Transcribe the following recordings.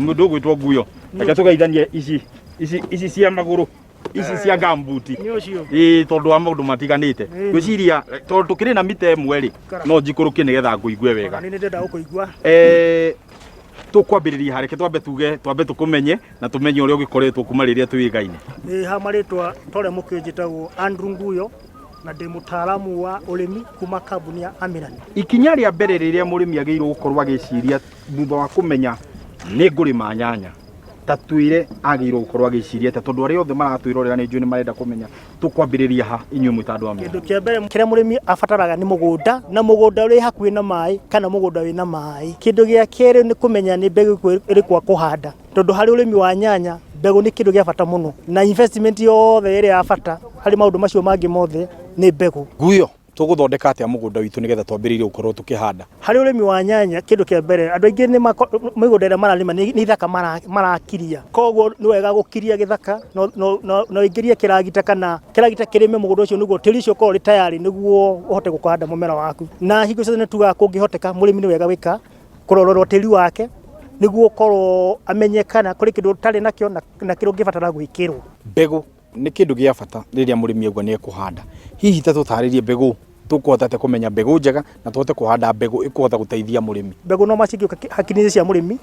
Mũndũ ũgwĩtwo Nguyo, reke tũgeithanie ici ici ici cia magũrũ, ici cia gambuti. Nĩ ũcio. Ĩĩ, tondũ wa maũndũ matiganĩte. Ĩĩ. Ngwĩciria tondũ tũkĩrĩ na mita ĩmwe rĩ, Kara. no njikũrũkie nĩgetha ngũigue wega. Nĩ ndĩrenda gũkũigua. Tũkwambĩrĩria hareke twambe tuge, twambe tũkũmenye na tũmenye ũrĩa ũgĩkoretwo kuma rĩrĩa twĩgaine. Ĩ ha marĩtwa ta ũrĩa mũkĩũĩ, njĩtagwo Andrew Nguyo na ndĩ mũtaaramu wa ũrĩmi kuma kambuni ya Amiran. Ikinya rĩa mbere rĩrĩa mũrĩmi agĩrĩirwo gũkorwo agĩciria thutha wa kũmenya nĩ ngũrĩma nyanya, ta twĩre agĩrĩirwo gũkorwo agĩciria atĩa, tondũ arĩa othe maratwĩrorera nĩ njũĩ nĩ marenda kũmenya tũkwambĩrĩria ha inyuĩ mwĩ ta andũ a Kĩndũ Amiran. kĩa mbere kĩrĩa mũrĩmi abataraga nĩ mũgũnda, na mũgũnda ũrĩ hakuhĩ na maĩ kana mũgũnda wĩna maĩ. Kĩndũ gĩa kerĩ nĩ kũmenya nĩ mbegũ ĩrĩkũ akũhanda, tondũ harĩ ũrĩmi wa nyanya mbegũ nĩ kĩndũ gĩa bata mũno, na investment yothe ĩrĩa ya bata harĩ maũndũ macio mangĩ mothe nĩ mbegũ. Nguyo, tũgũthondeka atĩa mũgũnda witũ nĩgetha twambĩrĩrie gũkorwo tũkĩhanda? Harĩ ũrĩmi wa nyanya, kĩndũ kĩa mbere, andũ aingĩ nĩ mĩgũnda ĩrĩa mararĩma nĩ ithaka marakiria, koguo nĩ wega gũkiria gĩthaka na ũingĩrie kĩragita kana kĩragita kĩrĩme mũgũnda ũcio nĩguo tĩri ũcio ũkorwo ũrĩ tayari nĩguo ũhote gũkanda mũmera waku. Na hingo ciothe nĩ tugaga kũngĩhoteka mũrĩmi nĩ wega gwĩka kũrorerwo tĩri wake nĩguo ũkorwo amenye kana kũrĩ kĩndũ ũtarĩ nakĩo na kĩrĩa ũngĩbatara gwĩkĩrwo. Mbegũ nĩ kĩndũ gĩa bata rĩrĩa mũrĩmi aigua nĩ ekũhanda. Hihi ta tũtarĩrie mbegũ, tũkũhota atĩa kũmenya mbegũ njega na tũhote kũhanda mbegũ ĩkũhota gũteithia mũrĩmi? Mbegũ no macingĩũka hakiri-inĩ cia mũrĩmi,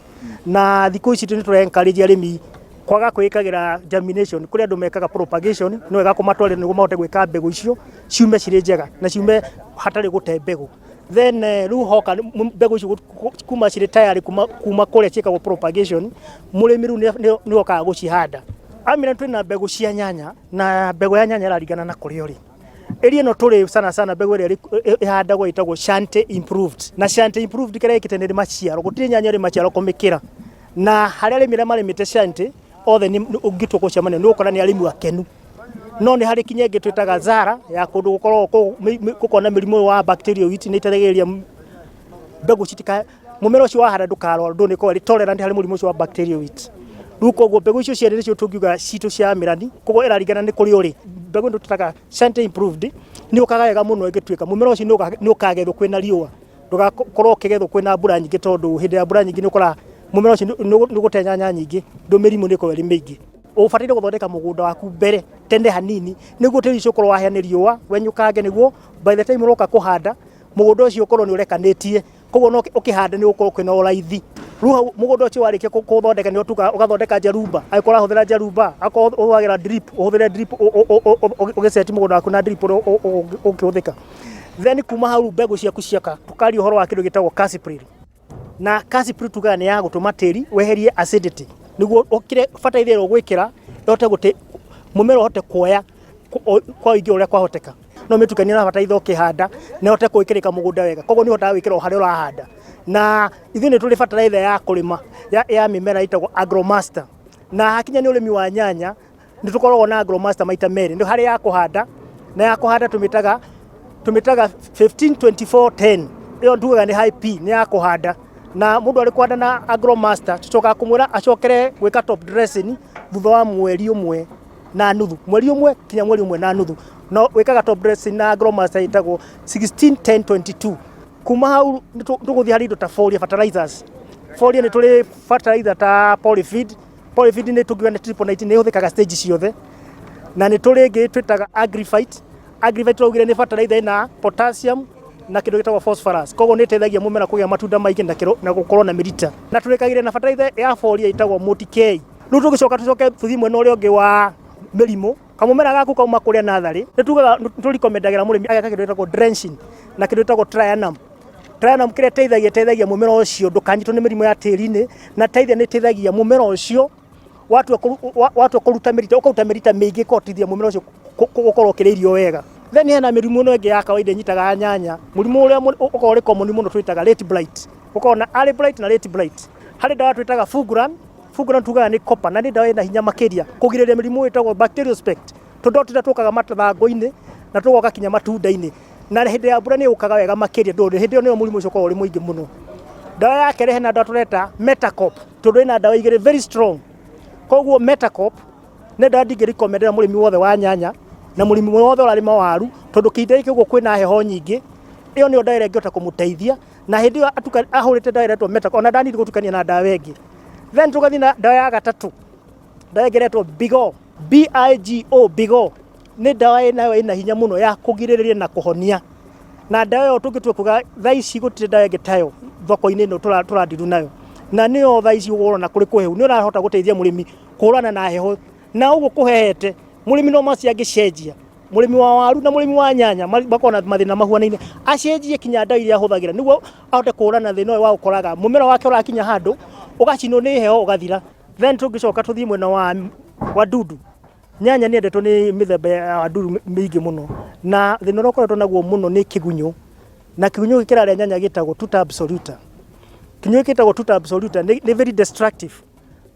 na thikũ ici nĩ tũra encourage arĩmi kwaga kwĩkagĩra germination. Kũrĩ andũ mekaga propagation, nĩ wega kũmatwarĩra nĩguo mahote gwĩka mbegũ icio ciume cirĩ njega na ciume hatarĩ gũte mbegũ. Then rĩu hoka mbegũ icio kuma cirĩ tayari kuma kũrĩa ciĩkagwo propagation, mũrĩmi rĩu nĩ okaga gũcihanda. Amira twĩna mbegũ cia nyanya, na mbegũ ya nyanya ĩraringana na kũrĩa ũrĩ. Area ĩno tũrĩ sana sana mbegũ ĩrĩa ĩhandagwo ĩtagwo Shante Improved. Na Shante Improved kĩrĩa ĩkĩte nĩ ĩrĩ maciaro, gũtirĩ nyanya ĩrĩ maciaro kũmĩkĩra. Na harĩa arĩmi arĩa marĩmĩte Shante othe ũngĩtua gũcemania nĩ ũgũkora nĩ arĩmi akenu. No nĩ harĩ kinya ĩngĩ twĩtaga Zara ya kũndũ gũkoragwo gũkoragwo na mĩrimũ wa bacterial wilt, nĩ ĩteithagĩrĩria mbegũ citika, mũmera ũcio wahanda ndũkarwara ndũ nĩ ũkoragwo ĩrĩ tolerant harĩ mũrimũ ũcio wa bacterial wilt. Rĩu koguo mbegũ icio cierĩ nĩcio tũngiuga citũ cia mĩrani, koguo ĩraringana nĩ kũrĩa ũrĩ. Mbegũ ĩno twĩtaga Shante Improved nĩ yũkaga wega mũno ĩngĩtuĩka mũmera ũcio nĩ ũkagethwo kwĩna riũa, ndũgakorwo ũkĩgethwo kwĩna mbura nyingĩ, tondũ hĩndĩ ya mbura nyingĩ nĩ ũkoraga mũmera ũcio nĩ ũgũte nyanya nyingĩ, ndũ mĩrimũ nĩ ĩkoragwo ĩrĩ mĩingĩ. Ũbataire gũthondeka mũgũnda waku mbere tene hanini nĩguo tĩri ũcio ũkorwo wahĩa nĩ riũa, wenyũkange nĩguo by the time ũroka kũhanda mũgũnda ũcio ũkorwo nĩ ũrekanĩtie, koguo no ũkĩhanda nĩ ũgũkorwo kwĩna ũraithi. Rĩu hau mũgũnda ũcio warĩkia kũũthondeka nĩ ũtuĩkaga ũgathondeka njarumba, angĩkorwo ũrahũthĩra njarumba, akorwo ũhũthagĩra drip, ũhũthĩre drip ũgĩceti mũgũnda waku na drip ũrĩa ũngĩhũthĩka. Then kuma hau mbegũ ciaku cioka, tũkaria ũhoro wa kĩndũ gĩtagwo Caspril. Na Caspril tugaga nĩ ya gũtũma tĩri weherie acidity, nĩguo ũkĩre bataraitha ĩrĩa ũgwĩkĩra ĩhote gũte mũmera ũhote kuoya kwa ũingĩ ũrĩa kwahoteka. No mĩtukanie na bataraitha ũkĩhanda na ĩhote gwĩkĩrĩka mũgũnda wega, koguo nĩ ũhotaga gwĩkĩra o harĩa ũrahanda. Na ithuĩ nĩ tũrĩ bataraitha ya kũrĩma ya mĩmera ĩtagwo Agromaster, na hakinya nĩ ũrĩmi wa nyanya nĩ tũkoragwo na Agromaster maita merĩ, nĩ harĩ ya kũhanda na ya kũhanda tũmĩtaga 15 24 10, ĩyo tugaga nĩ high P, nĩ ya kũhanda. Na mũndũ arĩ kũhanda na Agromaster tũcokaga kũmwĩra acokere gwĩka top dressing thutha wa mweri ũmwe na nuthu, mweri ũmwe kinya mweri ũmwe na nuthu. No wĩkaga top dressing na Agromaster ĩtagwo 16 10 22. Kuma hau tũgũthiĩ harĩ indo ta foliar fertilizers. Foliar nĩ tũrĩ fertilizer ta Polyfeed. Polyfeed nĩ tũngiuga nĩ triple 19, nĩ ĩhũthĩkaga stage ciothe. Na nĩ tũrĩ ĩngĩ twĩtaga Agrifite. Agrifite tũraugire nĩ fertilizer ĩna potassium na kĩndũ gĩtagwo phosphorus, koguo nĩ ĩteithagia mũmera kũgĩa matunda maingĩ na gũkorwo na mĩrita. Na tũrĩkagĩria na fertilizer ya foliar ĩtagwo Multi-K. Rĩu tũgĩcoka tũcoke tũthiĩ mwena ũrĩa ũngĩ wa mĩrimũ, kamũmera gaku kauma kũrĩa natharĩ, nĩ tugaga nĩ tũrekomendagira mũrĩmi ageka kĩndũ gĩtagwo drenching na kĩndũ gĩtagwo Trianum. Trianum kĩrĩa ĩteithagia, ĩteithagia mũmera ũcio ndũkanyitwo nĩ mĩrimũ ya tĩri-inĩ, na teithia nĩ ĩteithagia mũmera ũcio watua kũruta mĩrita, ũkaruta mĩrita mĩingĩ ĩkahotithia mũmera ũcio gũkorwo ũkĩrĩa irio wega. Then hena mĩrimũ ĩno ĩngĩ ya kawaida ĩnyitaga nyanya, mũrimũ ũrĩa ũkoragwo ũrĩ common mũno twĩtaga late blight, gũkoragwo na early blight na late blight. Harĩ ndawa twĩtaga Fungran, Fungran tugaga nĩ copper na nĩ ndawa ĩna hinya makĩria kũgirĩrĩria mĩrimũ ĩtagwo bacterial speck, tũndoo tũrĩa tũkaga mathangũ-inĩ na tũgoka kinya matunda-inĩ, na hĩndĩ ya mbura nĩ yũkaga wega makĩria tondũ hĩndĩ ĩyo nĩyo mũrimũ ũcio ũkoragwo ũrĩ mũingĩ mũno. Ndawa ya kerĩ hena ndawa tũreta Metacop, tondũ ĩna ndawa igĩrĩ very strong, koguo Metacop nĩ ndawa ndingĩ recommend mũrĩmi wothe wa nyanya na mũrĩmi wothe ũrarĩma waru, tondũ kĩhinda gĩkĩ ũguo kwĩna heho nyingĩ, ĩyo nĩyo ndawa ĩrĩa ĩngĩhota kũmũteithia, na hĩndĩ ĩyo ahũrĩte ndawa ĩretwo Metacop, ona ndanidi gũtukania na ndawa ĩngĩ. Then tũgathiĩ na ndawa ya gatatũ, ndawa ĩngĩ ĩretwo Bigo, B-I-G-O, Bigo nĩ ndawa nayo ĩna hinya mũno ya kũgirĩrĩria na kũhonia. Na ndawa ĩyo tũngĩtua kuga thaa ici gũtirĩ ndawa ĩngĩ tayo thoko-inĩ ĩno tũrandiru nayo, na nĩyo thaa ici ũrona kũrĩ kũhehu nĩ ũrahota gũteithia mũrĩmi kũhũrana na heho, na ũguo kũhehete mũrĩmi no macio angĩcenjia. Mũrĩmi wa waru na mũrĩmi wa nyanya makoragwo na mathĩna mahuanaine, acenjie kinya ndawa iria ahũthagĩra nĩguo ahote kũhũrana na thĩna ũyũ wa gũkoraga mũmera wake ũrakinya handũ ũgacinwo nĩ heho ũgathira. Then tũngĩcoka tũthiĩ mwena wa wadudu, nyanya nĩ yendetwo nĩ mĩthemba ya wadudu mĩingĩ mũno, na thĩna ũrĩa ũkoretwo naguo mũno nĩ kĩgunyũ, na kĩgunyũ gĩkĩ kĩrarĩa nyanya gĩtagwo Tuta absoluta. Kĩgunyũ gĩkĩ gĩtagwo Tuta absoluta nĩ very destructive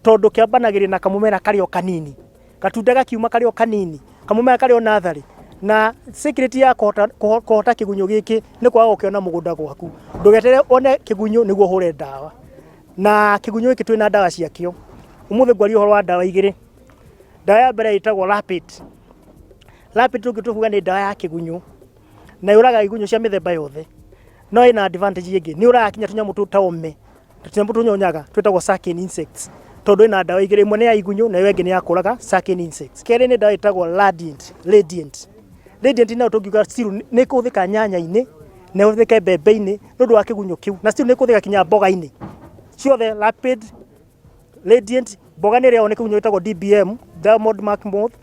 tondũ kĩambanagĩria na kamũmera karĩ o kanini. Gatunda gakiuma karĩ o kanini, kamũmera karĩ o natharĩ, na secret ya kũhota kũhota kĩgunyũ gĩkĩ nĩ kwaga gũkĩona mũgũnda gwaku. Ndũgeterere one kĩgunyũ nĩguo ũhũre ndawa. Na kĩgunyũ gĩkĩ twĩna ndawa ciakĩo. Ũmũthĩ ngwaria ũhoro wa ndawa igĩrĩ. Ndawa ya mbere ĩtagwo Rapid. Rapid tũngĩtua kuga nĩ ndawa ya kĩgunyũ na yũragaga igunyũ cia mĩthemba yothe. No ĩna advantage ĩngĩ, nĩ yũragaga nginya tũnyamũ tũta ũme. Tũnyamũ tũnyonyaga twĩtagwo sucking insects tondũ ĩna ndawa igĩrĩ, ĩmwe nĩ ya igunyũ na ĩyo ĩngĩ nĩ ya kũraga sucking insects. Kerĩ nĩ ndawa ĩtagwo Radiant, Radiant. Radiant nayo tũngiuga still nĩ ĩkũhũthĩka nyanya-inĩ na ĩhũthĩke mbembe-inĩ nĩ ũndũ wa kĩgunyũ kĩu, na still nĩ ĩkũhũthĩka kinya mboga-inĩ ciothe. Rapid, Radiant, mboga nĩ ĩrĩagwo nĩ kĩgunyũ gĩtagwo DBM, Diamond Mark Moth,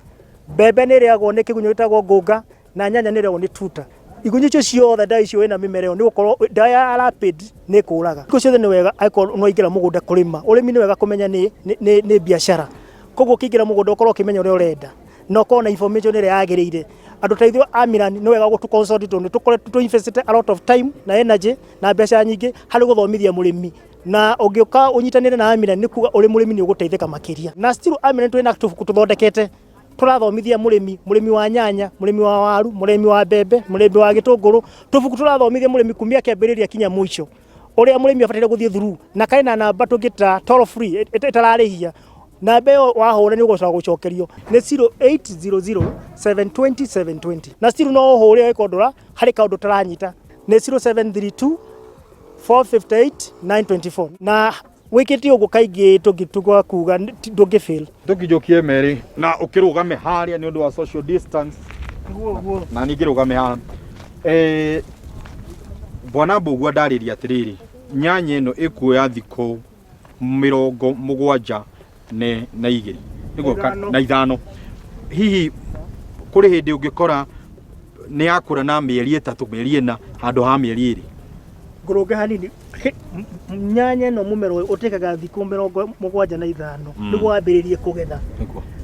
mbembe nĩ ĩrĩagwo nĩ kĩgunyũ gĩtagwo ngũnga, na nyanya nĩ ĩrĩagwo nĩ tuta. Igunyũ icio ciothe ndawa icio wĩna mĩmera ĩyo nĩ gũkorwo ndawa ya Rapid nĩ ĩkũraga. Hingo ciothe nĩ wega angĩkorwo nĩ waingĩra mũgũnda kũrĩma, ũrĩmi nĩ wega kũmenya nĩ biacara. Koguo ũkĩingĩra mũgũnda ũkorwo ũkĩmenya ũrĩa ũrenda na ũkorwo na information ĩrĩa yagĩrĩire. Andũ ta ithuĩ a Miran nĩ wega gũtũ consult tondũ nĩ tũkoretwo tũ invest a lot of time na energy na mbeca nyingĩ harĩ gũthomithia mũrĩmi. Na ũngĩũka ũnyitanĩre na Amiran nĩ kuga ũrĩ mũrĩmi nĩ ũgũteithĩka makĩria. Na still Amiran twĩna tũbuku tũthondekete tũrathomithia mũrĩmi, mũrĩmi wa nyanya, mũrĩmi wa waru, mũrĩmi wa mbembe, mũrĩmi wa gĩtũngũrũ, tũbuku tũrathomithia mũrĩmi kumia kĩambĩrĩria kinya mũico ũrĩa mũrĩmi abataire gũthiĩ through, na karĩ na namba tũngĩta toll free ĩtararĩhia. Namba ĩyo wahũra nĩ ũgũcoka gũcokerio nĩ 0800 720 720, na still no ũhũre ũgĩkondora ndũra harĩ kaũndũ ũtaranyita nĩ 0732 458 924, na wĩkĩte ũguo kaingĩ tũngĩtua kuga ndũngĩ fail. Tũkinyũkie merĩ na ũkĩrũgame harĩa nĩ ũndũ wa social distance. Nĩguo. Na ningĩ rũgame haha. Bwana Mbũgua ndarĩria atĩrĩrĩ, nyanya ĩno ĩkuoya thikũ 72 nĩguo Ithano. Na ithano. Hihi kũrĩ hĩndĩ ũngĩkora nĩ yakũra na mĩeri 3, mĩeri 4 handũ ha mĩeri 2? Ngũrũnge hanini. Nyanya ĩno mũmera ũyũ ũtĩkaga thikũ 75 nĩguo wambĩrĩrie kũgetha.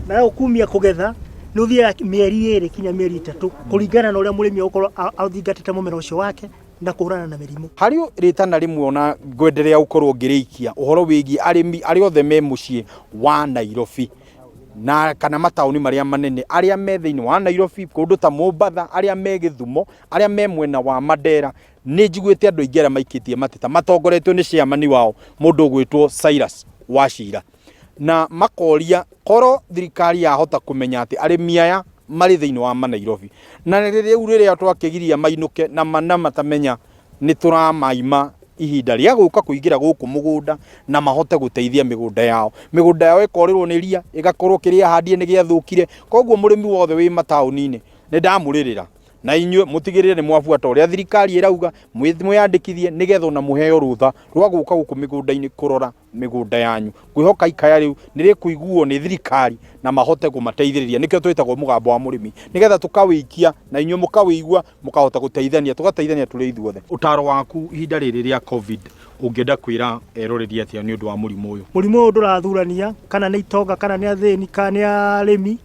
Na ũkumia kũgetha nĩ ũthiaga mĩeri 2 kinya mĩeri 3 kũringana na ũrĩa mũrĩmi egũkorwo athingatĩte mũmera ũcio wake na kũhũrana na mĩrimũ. Harĩ rĩtana rĩmwe ona ngwenderea gũkorwo ngĩrĩikia ũhoro wĩgiĩ arĩmi arĩa othe me mũciĩ wa Nairobi na kana mataũni marĩa manene, arĩa me thĩinĩ wa Nairobi, kũndũ ta Mombatha, arĩa me Gĩthumo, arĩa me mwena wa Mandera. Nĩ njiguĩte andũ aingĩ arĩa maikĩtie mateta matongoretio nĩ chairman wao mũndũ ũgwĩtwo Cyrus Wachira, na makoria korwo thirikari yahota kũmenya atĩ arĩmi aya marĩ thĩinĩ wa Manairobi na rĩu rĩrĩa twakĩgiria mainũke na mana matamenya nĩ tũramaima ihinda rĩa gũka kũingĩra gũkũ mũgũnda na mahote gũteithia mĩgũnda yao. Mĩgũnda yao ĩkorĩrwo nĩ ria, ĩgakorwo kĩrĩa ahandire nĩ gĩathũkire. Koguo mũrĩmi wothe wĩ mataũni-inĩ nĩ ndamũrĩrĩra, na inyuĩ mũtigĩrĩre nĩ mwabuata ũrĩa thirikari ĩrauga, mwĩyandĩkithie nĩgetha ona mũheo rũtha rwa gũka gũkũ mĩgũnda-inĩ kũrora mĩgũnda yanyu. Ngwĩhoka ikaya rĩu nĩ rĩkũiguo nĩ thirikari na mahote kũmateithĩrĩria. Nĩkĩo twĩtagwo mũgambo wa mũrĩmi, nĩgetha tũkawĩikia na inyuĩ mũkawĩigua, mũkahota gũteithania, tũgateithania tũrĩ ithuothe. Ũtaro waku ihinda rĩrĩ rĩa COVID ũngĩenda kwĩra eroreri atĩa nĩ ũndũ wa mũrimũ ũyũ? Mũrimũ ũyũ ndũrathurania kana nĩ itonga kana nĩ athĩni kana nĩ arĩmi,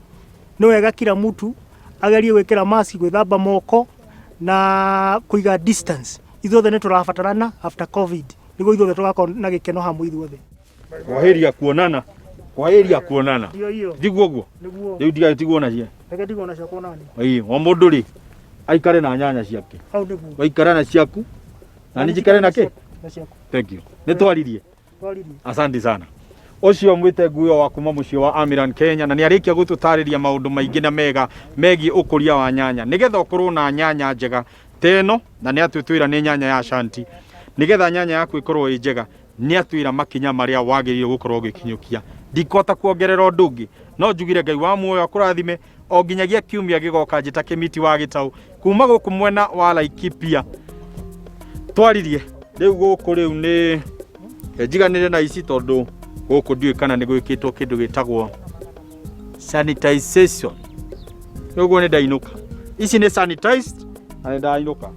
nĩ wega kila mtu agerie gwĩkĩra mask, gwĩthamba moko na kũiga distance. Ithuothe nĩ tũrabatarana after COVID nĩguo ithuothe tũgakorwo na gĩkeno hamwe ithuothe. Kwaheri ya kuonana, kwaheri ya kuonana. Ndio hiyo. Ndiguo guo. Nĩguo. Rĩu ndigagĩtigwo na cia. Reke ndigwo na ciakwa nani. Ĩĩ, o mũndũ rĩ aikare na nyanya ciake. Hau nĩguo. Waikara na ciaku na niĩ njikare na kĩ? Na ciaku. Thank you. Nĩ twaririe. Twaririe. Asante sana. Ũcio mwĩte nguo wa kuma mũciĩ wa Amiran Kenya, na nĩ arĩkia gũtũtarĩria maũndũ maingĩ na mega megiĩ ũkũria wa nyanya, nĩgetha ũkorwo na nyanya njega ta ĩno, na nĩ atwĩtwĩra nĩ nyanya ya Ashanti. Nĩgetha nyanya yaku ĩkorwo ĩ njega, Nĩ atwĩra makinya marĩa wagĩrĩirwo gũkorwo ũgĩkinyũkia. Ndikũhota kuongerera ũndũ ũngĩ, no njugire Ngai wa muoyo akũrathime o nginyagia kiumia gĩgoka. Njĩta Kĩmiti wa Gĩtaũ kuma gũkũ mwena wa Laikipia. Twaririe rĩu gũkũ rĩu nĩ njiganĩre na ici, tondũ gũkũ ndiũĩ kana nĩ gwĩkĩtwo kĩndũ gĩtagwo sanitization. Ũguo nĩ ndainũka, ici nĩ sanitized na nĩ ndainũka.